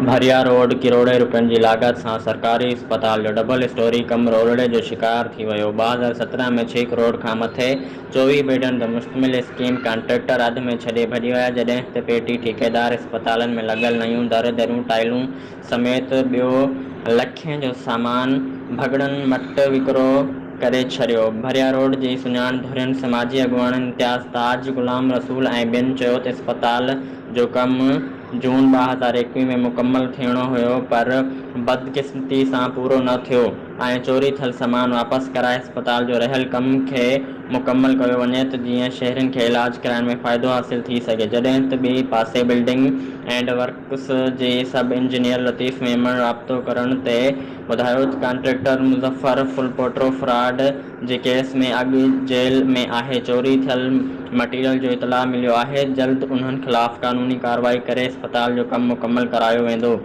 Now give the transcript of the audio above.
ڀريا road, ڪروڙين روپين جي لاڳت سان سرڪاري اسپتال جو ڊبل اسٽوري ڪم رولڙي جو شڪار ٿي ويو. 2017 ۾ ڇهه ڪروڙ کان مٿي 24 بيڊن تي مشتمل اسڪيم ڪانٽريڪٽر اڌ ۾ ڇڏي ڀڄي ويا، جڏهن ته پيٽي ٺيڪيدار اسپتالن ۾ لڳل نيون در دريون، ٽائلون سميت ٻيو لکين جو سامان ڀڳڙن مٽ وڪرو ڪري ڇڏيو. ڀريا روڊ جي سڃاڻ ڌرين سماجي اڳواڻن امتياز تاج، غلام رسول ۽ ٻين چيو ته اسپتال جو ڪم جون 2021 ۾ مڪمل ٿيڻو هيو پر بدقسمتي سان پورو نه ٿيو ۽ چوري ٿيل سامان واپس ڪرائي اسپتال جو رهيل ڪم کي مڪمل ڪيو وڃي ته جيئن شهرين کي علاج ڪرائڻ ۾ فائدو حاصل ٿي سگهي جڏهن ته ٻئي پاسي بلڊنگ اينڊ ورڪس جي سب انجنيئر لطيف ميمڻ رابطو ڪرڻ تي ٻڌايو ته ڪانٽريڪٽر مظفر ڦلپوٽو فراڊ جي ڪيس ۾ اڳ جيل ۾ آهي، چوري ٿيل مٽيريل جو اطلاع مليو آهي، جلد انهن خلاف قانوني ڪارروائي ڪري اسپتال جو ڪم مڪمل ڪرايو ويندو.